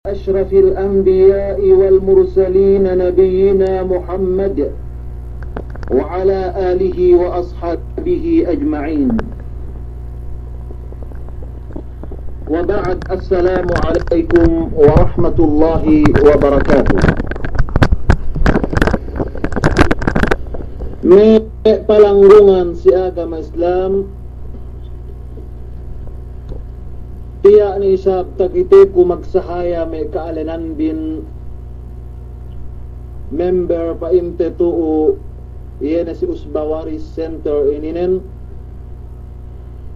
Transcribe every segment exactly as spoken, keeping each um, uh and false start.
أشرف الأنبياء والمرسلين نبينا محمد وعلى آله وأصحابه أجمعين. وبعد، السلام عليكم ورحمة الله وبركاته. Me' palanggungan si agama Islam, tiya' ne isab takiteku magsahaya me' ka'alenanbin member pa'inte tu'u, iye ne si Usba Waris Center ininen,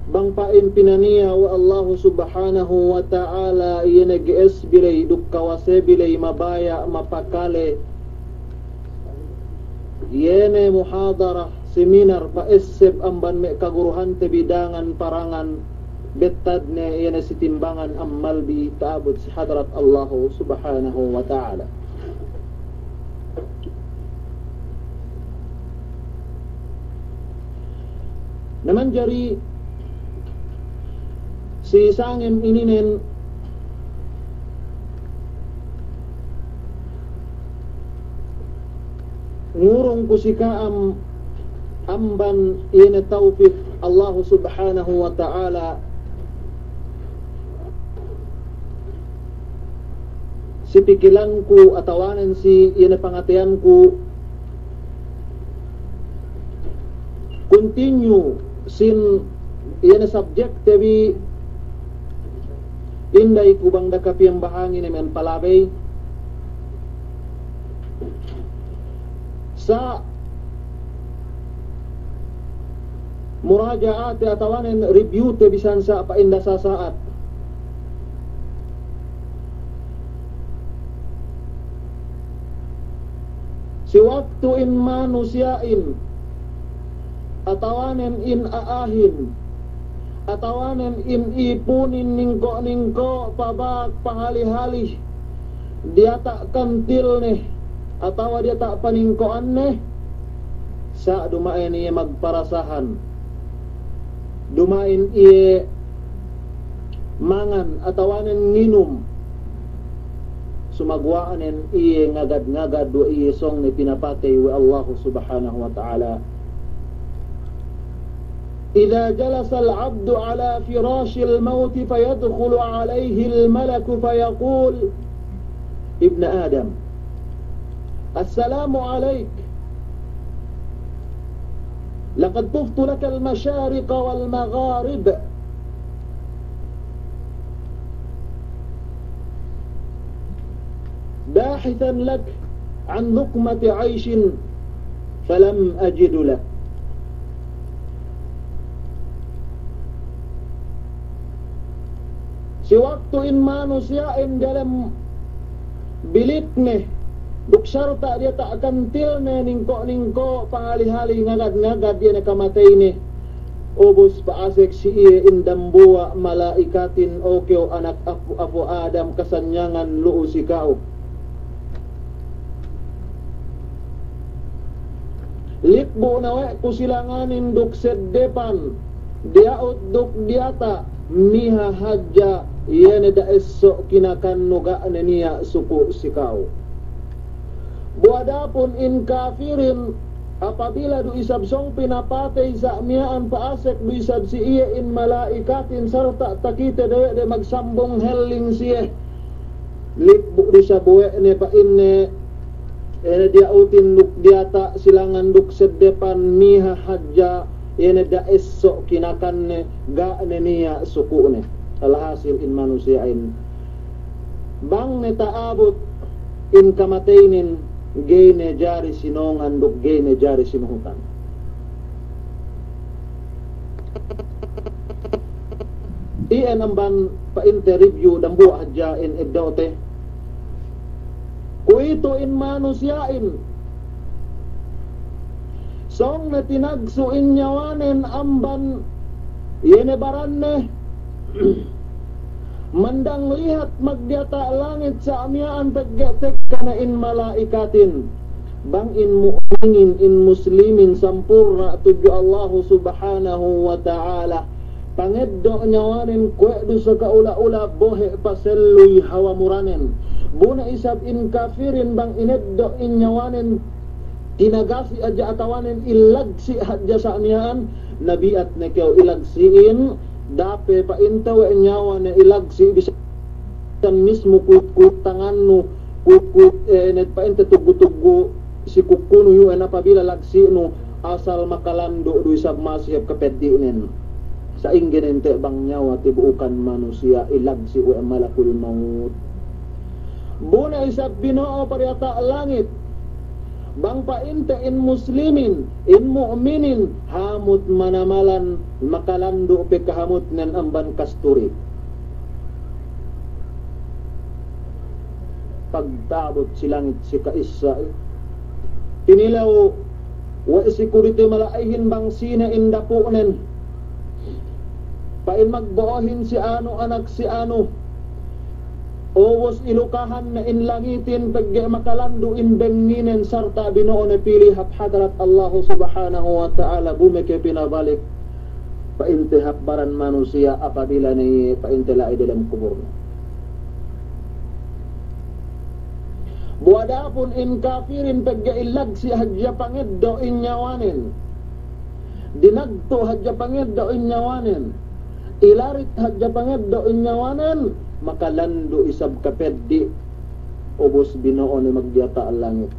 bang pa'in pinaniya' we' Allahu Subhanahu wa Ta'ala, iye ne ge'esbi ley duk kawasebi ley mabaya' mapakale iye ne muhadara, seminar, pa'esseb amban me' kaguruhante bidangan parangan, bettadne iye ne si timbangan ammalbi ta'abut si hadrat Allahu Subhanahu wa Ta'ala. Na manjari si sangem ininen ngurungku si ka'am amban iye ne tawfik Allahu Subhanahu wa Ta'ala si pikilanku atawanen si iye ne pangateyanku, continue sin iye ne subject te bi, inday ku bang da'a kapiyambahangin ne me' palabey. Sa' muraja'ate atawanen review te bisan sa' pa'in da sasa'at. Si waktu in manusiya'in atawanen in a'ahin atawanen in ipunin ningko'-ningko' pabak pahali-hali diyata' kantilne atawa diyata' paningko'anne, sa' duma'in iye magparasahan, duma'in iye mangan atawanen nginum, sumaguwa'nen iye ngagad-ngagad we' iye sōng ne pinapatey we' Allahu Subhanahu wa Ta'ala. إذا جلس العبد على فراش الموت فيدخل عليه الملك فيقول: ابن آدم، السلام عليك، لقد طفت لك المشارق والمغارب، باحثا لك عن لقمة عيش فلم أجد لك. Si waktu in manusiya'in diyalem bilikne, duk sarta' diyata' kantilne, ningko'-ningko' pahali-hali, ngagad-ngagad iye ne kamateyne. Ubus pa'asek si iye in dambuwa' mala'ikatin, "O kew anak apu', apu' Adam, kasanyangan lu'u si ka'u. Likbu' ne we' ku silanganin duk seddepan, diya'ut duk diyata', miha hadja, iye ne da' esso' kinakannu ga' ne niya' suku' si ka'u." Bu adapun in kafirin, apabila du isab sōng pinapatey sa' miya'an, pa'asek du isab si iye in mala'ikatin sarta' takite de we' de magsambung helling siye. Likbu' du isab we' ne pa'inne, iye ne diya'utin duk diyata', silangan duk seddepan, miha hadja, iye ne da' esso' kinakanne, ga' ne niya' suku'ne. Alhasil in manusiya'in, bang ne ta'abut in kamateynen, ga'i ne jari sinōngan duk ga'i ne jari sinuhutan. Iyan amban pa'inte review dambuwa' hadja in eddo'te. Kuwe'itu in manusiya'in, sōng ne tinagsu' in niyawanen amban iye ne baranne, mandang lihat magdiyata' langit sa' miya'an pegge' tekka ne in mala'ikatin. Bang in mu'minin, in muslimin sampurna' tudju Allahu Subhanahu wa Ta'ala, pangeddo' nyawanen kuwe' du saka ula-ula bohe' paselluy hawal muranen. Bu ne isab in kafirin bang ineddo' in nyawanen, tinagasi' hadja atawanen ilagsi' hadja sa' miya'an, na bi'at ne kew ilagsi'in, dape pa'inte we' nyawa ne ilagsi' bisan mismu kuwit-kuwit tangannu, kuwit-kuwit, eh, ne pa'inte tuggu-tuggu si kukkunu yu'en apabila lagsi'nu, asal makalandu' du isab masi hep kapeddi'nen. Sa'ingge ne inte' bang nyawa tibu'ukan manusiya' ilagsi' we' malakul maut. Bu ne isab bino'o pa diyata' langit. Bang pa'inte in muslimin, in mu'minin, hamut manamalan makalandu' pe kahamutnen amban kasturi. Pagta'abut si langit si ka'issa, tinilew we' security mala'ihin bang sine in dapu'nen. Pa'in magbo'ohin si anu, anak si anu. Ubus ilukahan ne in langitin pegge' makalandu' in bengnginen sarta' bino'o ne pili hap hadrat Allahu Subhanahu wa Ta'ala, bu meke pinabalik pa'inte hap baran manusiya' apabila ne pa'inte la'i delem kuburne. Bu adapun in kafirin pegge' ilagsi' hadja pangeddo' in nyawanen. Dinagtu' hadja pangeddo' in nyawanen, ilarit hadja pangeddo' in nyawanen, makalandu' isab kapeddi', ubus bino'o ne magdiyata' langit.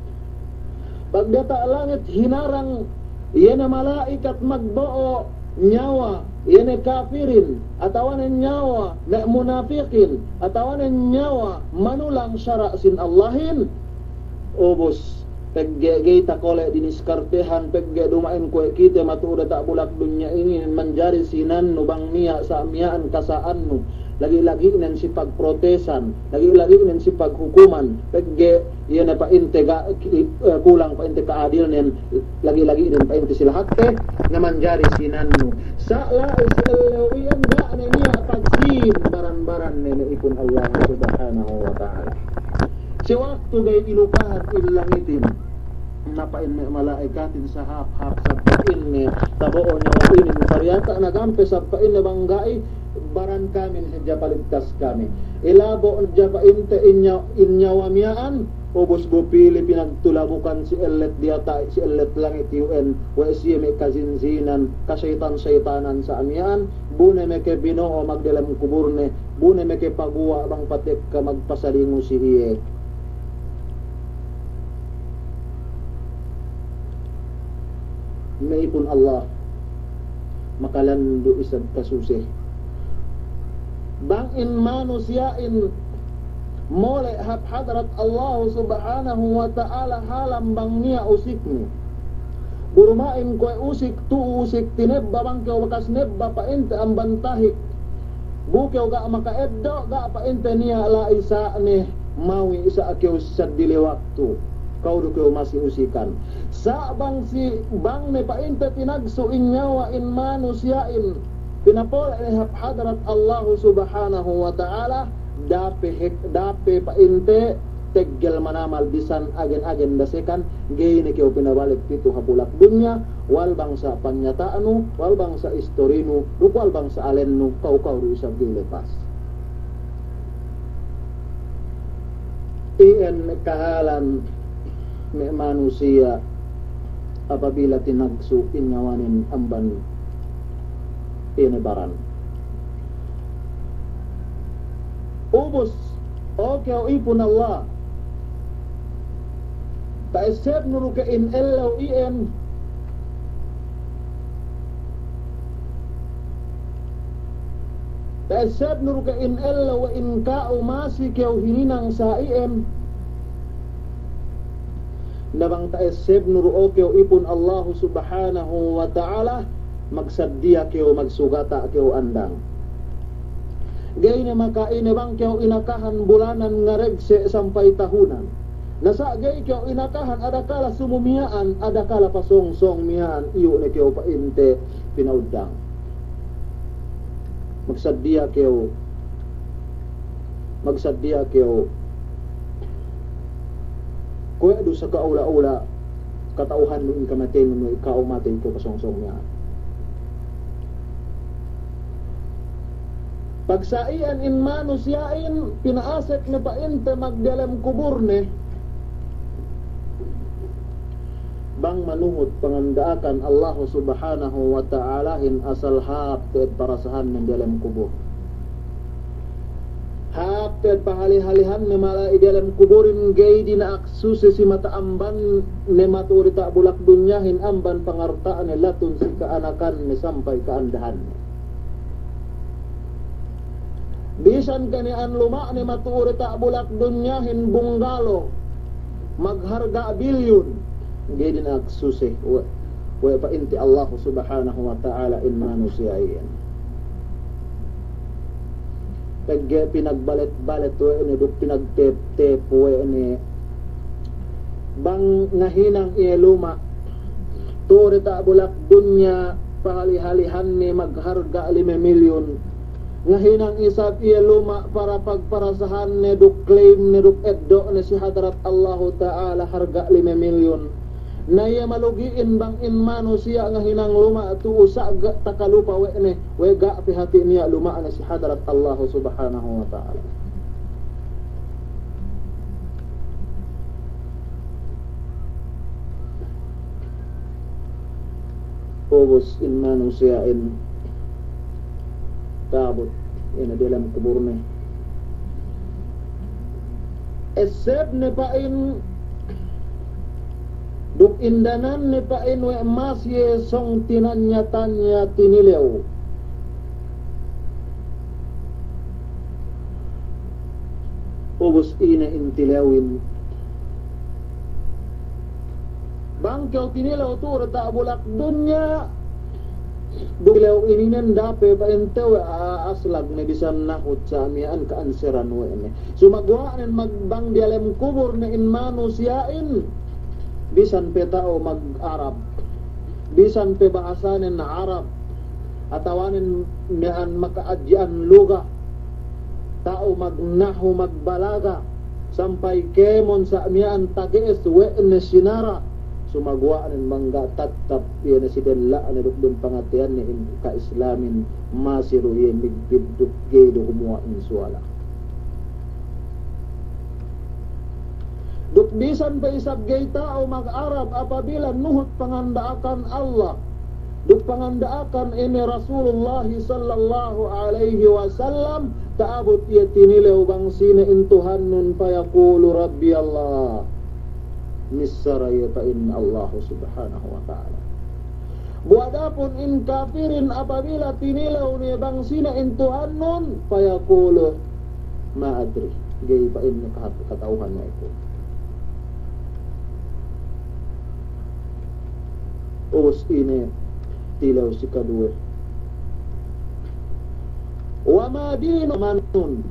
Pagdiyata' langit hinarang iye ne mala'ikat magbo'o nyawa iye ne kafirin, atawanen nyawa me' munafikin, atawanen nyawa manulang sara' sin Allahin. Ubus, pegge' ga'i takole' diniskartehan, pegge' duma'in kuwe' kite matu'u diyata' bulak dunya inin manjari sinannu bang niya' sa' miya'an kasa'annu, lagi'-lagi'nen si pagprotesan, lagi'-lagi'nen si paghukuman, pegge' iye ne pa'inte ga', eh, kulang pa'inte ka'adilnen, lagi'-lagi'nen pa'inte si lahatte, na manjari sinannu. Sa' la'i si ellew iyan ga' ne niya' pagsin baran-baranne me' ipun Allah Subhanahu wa Ta'ala. Si waktu ga'i ilukahan in langitin, na pa'in me' mala'ikatin sahāp-hāp, sab pa'inne tabo'o nyawa inin pariyata' na gampe, sab pa'inne bang ga'i baran kami ne hadja paligtas kami. Ilabo' hadja pa'inte in nya-, in nyawa miya'an, ubus bu pili pinagtulabukan si ellet diyata', si ellet langit iyu'en, we' siye me' kazinzinan, kaseyitan-seyitanan sa' miya'an, bu ne meke bino'o magdelem kuburne, bu ne meke paguwa' bang patekka magpasalingu si iye. Me' ipun Allah, makalandu' isab kasuse. Bang in manusiya'in mole' hap hadrat Allah Subhanahu wa Ta'ala halam bang niya' usikne. Bu duma'in kuwe' usik, tu'u usik tinebba, bang kew bakas nebba pa'inte amban tahik, bu kew ga' maka'eddo', ga' pa'inte niya' la'i sa' ne mawi' sa' kew seddili waktu. Kaw du kew masi usikan. Sa' bang si, bang ne pa'inte tinagsu' in nyawa in manusiya'in, pinapole' ne hap hadrat Allahu Subhanahu wa Ta'ala, dape hek-, dape pa'inte teggel manamal bisan agen-agen dasekan, ga'i ne kew pinabalik pitu hap bulak dunya, wal bang sa' panyata'nu, wal bang sa' istorinu, duk wal bang sa' alennu, kaw-kaw du isab ga'i lepas. Iyan kahalan me' manusiya' apabila tinagsu' in nyawanen amban ine baran. Ubus, o kew ipun Allah, ta'essebnu du ke in ellew iyan, ta'essebnu du ke in ellew we' in ka'u masi kew hininang sa' iyan. Na bang ta'essebnu du, o kew ipun Allahu Subhanahu wa Ta'ala, magsaddiya kew, magsugata' kew andang. Ga'i ne maka'ine bang kew inakahan bulanan ngaregse' sampay tahunan. Na sa' ga'i kew inakahan adakala sumu miya'an, adakala pasongsong miya'an, iyu' ne kew pa'inte pina'uddang. Magsaddiya kew, magsaddiya kew. Kuwe' du sa ka'ula-ula kata'uhannu in kamateynu, ka'u matey kew pasongsong miya'an. Pagsa'iyan in manusiya'in, pina'asek ne pa'inte magdiyalem kuburne. Bang manuhut panganda'akan Allahu Subhanahu wa Ta'alahin asal hāp te'ed parasahanne diyalem kubur. Hāp te'ed pahali-halihanne mala'i diyalem kuburin ga'i dina'ak suse si mata ambanne matu'u dita' bulak dunyahin amban pangarta'ne latun si ka'anakanne sampay ka'andahanne. Bisan kani'an luma'ne matu'u dita' bulak dunyahin bungalow magharga' bilyun, ga'i dina'ak suse we', we' pa'inte Allahu Subhanahu wa Ta'ala in manusiya' iyan. Pegge' pinagbalet-balet we' ne duk pinagtep-tep we' ne. Bang ngahinang iye luma' tu'u dita' bulak dunya pahali-halihanne magharga' lime milyun. Ngahinang isab iye luma' para pagparasahanne duk claimne duk eddo'ne si hadarat Allahu Ta'ala harga' lime milyun. Na iye malugi'in bang in manusiya' ngahinang luma' tu'u sa' ga' takalupa we' ne, we' ga' pe hati' niya' luma'ne si hadarat Allahu Subhanahu wa Ta'ala. Ubus in manusiya'in ta'abut ine diyalem kuburne. Essebne pa'in duk indananne pa'in we' masi iye sōng tinanya-tanya tinilew. Ubus ine in tilewin. Bang kew tinilew tu'u dita' bulak dunya, duk tilew ininen dape pa'inte we' a-, aslag ne bisan nahut sa' miya'an ka'anseran we' ne. Sumaguwa'nen mag-, bang diyalem kuburne in manusiya'in, bisan pe ta'u mag-Arab, bisan pe bahasanen Arab, atawanen miya'an maka'adji'an luga, ta'u magnahu magbalaga, sampay kēmon sa' miya'an tage'es we' ne sinara', sumaguwa'nen bang ga' tattap iye ne si della'ne duk dem pangateyanne in ka'islamin, masi du iye migpit duk ga'i du gumuwa' in suwala'. Duk bisan pe isab ga'i ta'u mag-Arab apabila nuhut panganda'akan Allah duk panganda'akan ine Rasulullah sallallahu alaihi wasallam, ta'abut iye tinilew bang sine in Tuhannun, fayaqulu Rabbi Allah. Missara iye pa'in Allahu Subhanahu wa Ta'ala. Bu adapun in kafirin apabila tinilew ne bang sine in Tuhannun, fayaqulu, ma adri, ga'i pa'inne kahat-, kata'uhan we' ku. Ubus ine tilew si kaduwe. Wa ma dinu manun.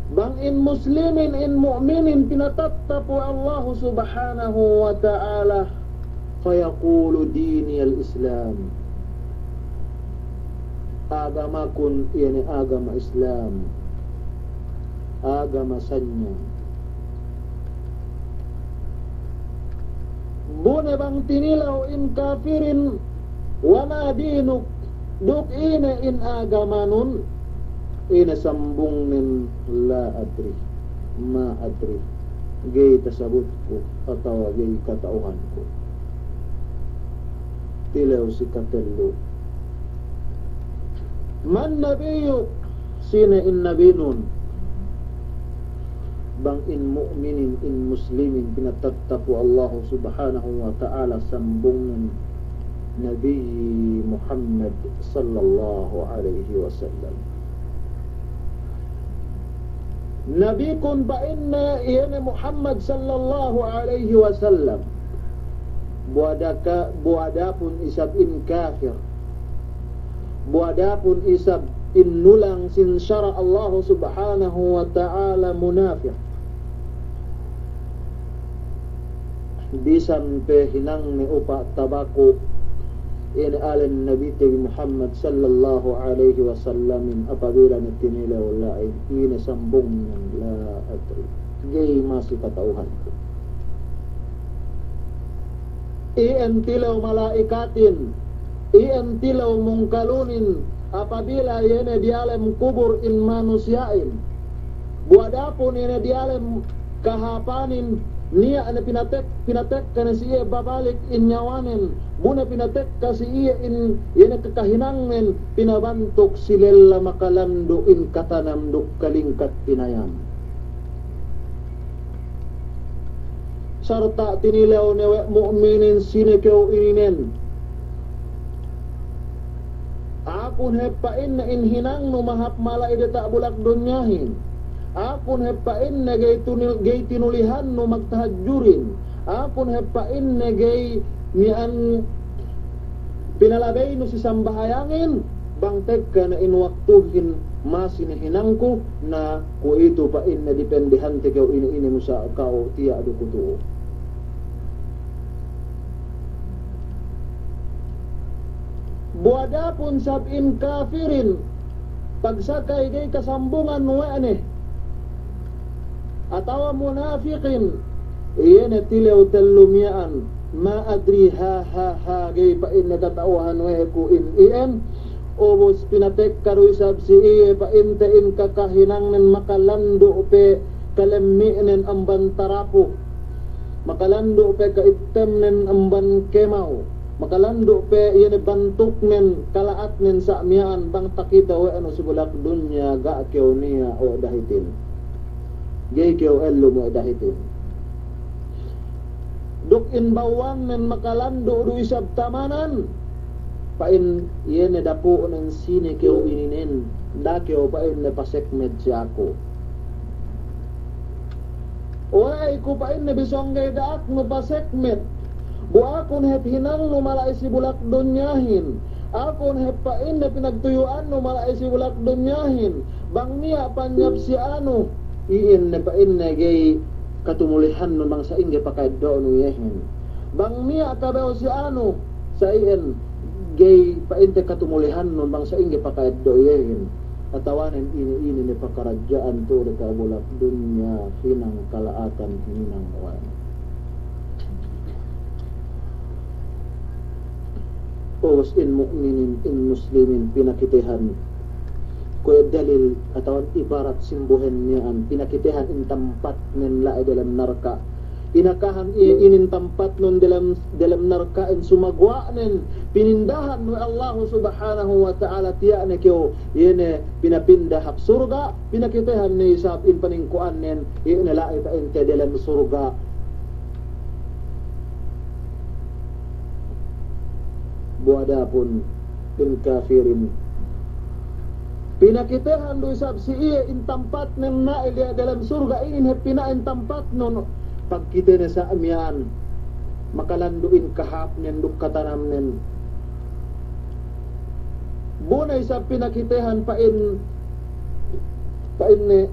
Bang in muslimin, in mu'minin pinatattap we' Allahu Subhanahu wa Ta'ala, fayaqulu diniyal Islam. Agamakun iye ne agama Islam. Agama sanyang. Bu ne bang tinilew in kafirin, wa ma dinuk, duk ine in agamanun, ine sambungnen, la adri, ma adri, ga'i tasabutku atawa ga'i kata'uhanku. Tilew si katellu. Man nabiyyuk, sine in nabinun? Bang in mu'minin, in muslimin, pinatattap we' Allahu Subhanahu wa Ta'ala sambungnen Nabi Muhammad sallallahu alaihi wasallam. Nabikun pa'inne iye ne Muhammad sallallahu alaihi wasallam. Bu adaka-, bu adapun isab in kafir. Bu adapun isab in nulang sin sara' Allahu Subhanahu wa Ta'ala munafik. Bisan pe hinangne upa' tabaku', ine alen Nabite bi Muhammad sallallahu alaihi wasallamin apabila ne tinilew la'in, ine sambungnen, la adri. Ga'i masi kata'uhanku. Iyan tilew mala'ikatin, iyan tilew mungkalunin, Apabila iye ne diyalem kubur in manusiya'in, bu adapun iye ne diyalem kahāpanin, niya' ne pinatek-, pinatekka ne si iye babalik in niyawanen, bu ne pinatekka si iye in, iye ne kakahinangnen, pinabantuk si lella makalandu' in katanam duk kalingkat pinayam. Sarta' tinilew ne we' mu'minin sine kew ininen. Akun hep pa'inne in hinangnu mahap mala'i diyata' bulak dunyahin. Akun hep pa'inne ga'i tunil-, ga'i tinulihannu magtahajjudin. Akun hep pa'inne ga'i miya'an pinalabeynu si sambahayangin, bang tekka ne in waktuhin masi ne hinangku, na kuwe'itu pa'inne dipendehante kew ine-ine musa' ka'u tiya' du ku tu'u. Bu adapun sab in kafirin, pagsakay ga'i kasambungan we' ne, atawa munafikin, iye ne tilew tellu miya'an, ma adri, ha, ha, ha, ga'i pa'inne kata'uhan we' ku in iyan, ubus pinatekka du isab si iye pa'inte in kakahinangnen makalandu' pe kalemmi'nen amban tarapu, makalandu' pe ka'ittemnen amban kemaw, makalandu' pe iye ne bantuknen kala'atnen sa' miya'an bang takite we' nu si bulak dunya ga' kew niya' we' dahitin. Ga'i kew ellum we' dahitin. Duk in bawwannen makalandu' du isab tamanan, pa'in iye ne dapu'nen sine kew ininen, da'a kew pa'inne pasekmed si aku. We'ey ku pa'inne bi sōng ga'i da'aknu pasekmed, bu akun hep hinangnu mala'i si bulak dunyahin, akun hep pa'inne pinagtuyu'annu mala'i si bulak dunyahin, bang niya' panyap si anu, iyan ne pa'inne ga'i katumulihannun bang sa'ingge paka'eddo'nu iyehin. Bang niya' kabew si anu, sa' iyan ga'i pa'inte katumulihannun bang sa'ingge paka'eddo' iyehin. Atawanen ine-ine ne pakaradja'an tu'u diyata' bulak dunya hinang kala'atan hinang we' ne. Ubus in mu'minin, in muslimin, pinakitehan kuwe' dalil atawa ibarat simbuhen miya'an, pinakitehan in tampatnen la'i dalem narka'. Inakahan iye inin tampatnun dalem, dalem narka'in, sumaguwa'nen pinindahan we' Allahu Subhanahu wa Ta'ala, tiya' ne kew, iye ne pinapinda hap surga', pinakitehan ne isab in paningku'annen, iye ne la'i pa'inte dalem surga'. Bu adapun in kafirin, pinakitehan du isab si iye in tampatnen la'i dalem surga' inin, hep pina'in tampatnun, pagkitene sa' miya'an makalandu' in kahāpnen duk katanamnen. Bu ne isab pinakitehan pa'in, pa'inne,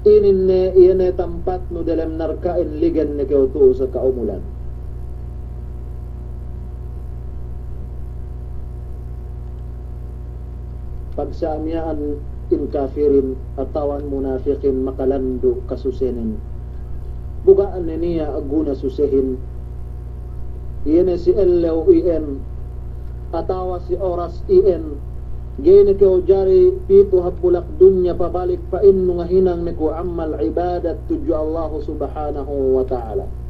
inin ne, iye ne tampatnu dalem narka'in, ligen ne kew tu'u sa ka'umulan. Pag sa' miya'an in kafirin atawa munafikin makalandu' kasusenen, bu ga' ne niya' guna susehin. Iye ne si ellew iyan atawa si oras iyan, ga'i ne kew jari pitu hap bulak dunya pabalik pa'innu ngahinang ne ku amal ibadat tudju Allahu Subhanahu wa Ta'ala.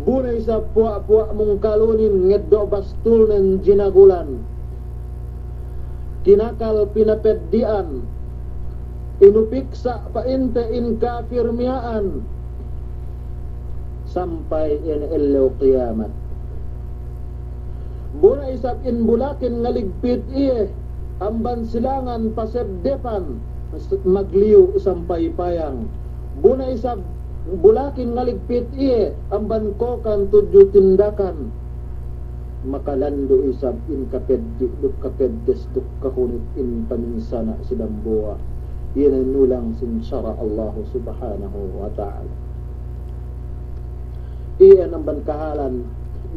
Bu ne isab puwa'-puwa' mungkalunin ngeddo' bastulnen jinagulan, kinakal pinapeddi'an, inupiksa' pa'inte in kafir miya'an sampay ine ellew kiyamat. Bu ne isab in bulakin ngaligpit iye amban silangan paseb depan, magliyu' sampay payang. Bu ne isab bulakin ngaligpit iye amban kokan tudju tindakan. Makalandu' isab in kapeddi' duk kapeddes duk kahunit in paminsana' si dambuwa'. Iye ne nulang sin sara' Allahu Subhanahu wa Ta'ala. Iye ne amban kahalan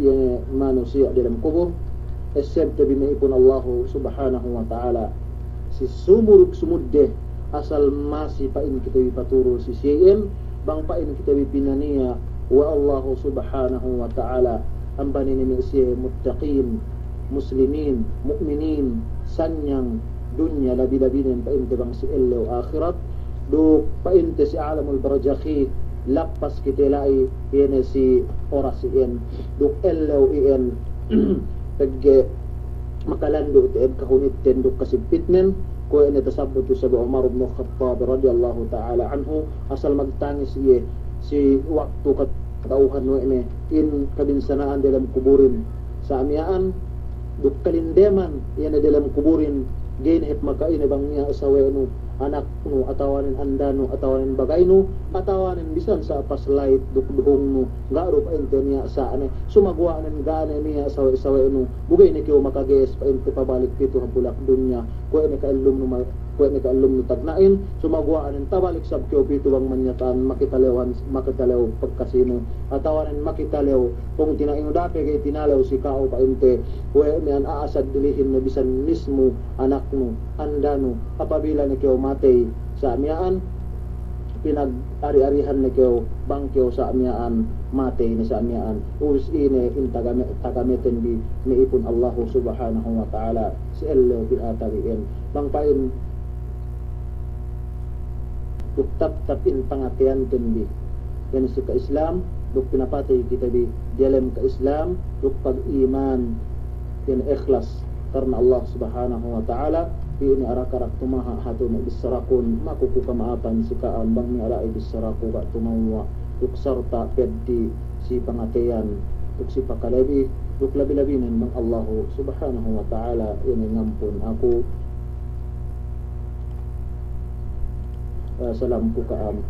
iye manusiya' diyalem kubul, essebte bi me' ipun Allahu Subhanahu wa Ta'ala si sumuruk sumudde, asal masi pa'in kite bi paturul si siye'in, bang pa'in kite bi pinaniya' we' Allahu Subhanahu wa Ta'ala, amban inin me' siye muttaqin, muslimin, mu'minin, sanyang dunya labi-labinen pa'inte bang si ellew ahirat, duk pa'inte si alamul barzakhi, lappas kite la'i, iye ne si oras iyan, duk ellew iyan, pegge' makalandu' te'ed kahunitten duk kasigpitnen, kuwe' ne tasabbut isab we' Umar ibn Khattab radiyallahu ta'ala anhu, asal magtangis iye si waktu kata'uhan we' ne in kabinsana'an delem kuburin. Sa' miya'an, duk kalindeman iye ne delem kuburin, ga'i ne hep maka'ine bang niya' sawe'nu, anaknu, atawanen andanu, atawanen bagaynu, atawanen bisan sa' paslait duk duhungnu, ga' du pa'inte niya' sa' ne, sumaguwa'nen ga' ne niya' sawe'-sawe'nu, bu ga'i ne kew makage'es pa'inte pabalik pitu hap bulak dunya, kuwe' ne ka'ellumnu ma-, kuwe' ne ka'ellumnu tagna'in, sumaguwa'nen tabalik isab kew pitu bang manyata'an makitalewan, makitalew pagkasinu, atawanen makitalew pungtina'inu da'a pe ga'i tinalew si ka'u pa'inte, kuwe' miya'an a'a saddilihin ne bisan mismu anaknu, andanu, apabila ne kew matey sa' miya'an, pinag-ari-arihan ne kew, bang kew sa' miya'an, matey ne sa' miya'an. Ubus ine in tagame-, tagameten bi me' ipun Allahu Subhanahu wa Ta'ala, si ellew pihatag iyan. Bang pa'in, duk taptap in pangateyanten bi, iyan si ka-Islam, duk pinapatey kite bi diyalem ka-Islam, duk pag-iman, iyan ikhlas karna Allah Subhanahu wa Ta'ala, pī ini arak-arak tumaha' hatu me' bissarakun, maku ku kama'apan si ka'am bang niya' la'i bissaraku ga' tumewwa', duk sarta' peddi' si pangateyan, duk si pakalebi, duk labi-labinen bang Allahu Subhanahu wa Ta'ala ini ngampun aku. Eh, salamku ka'am.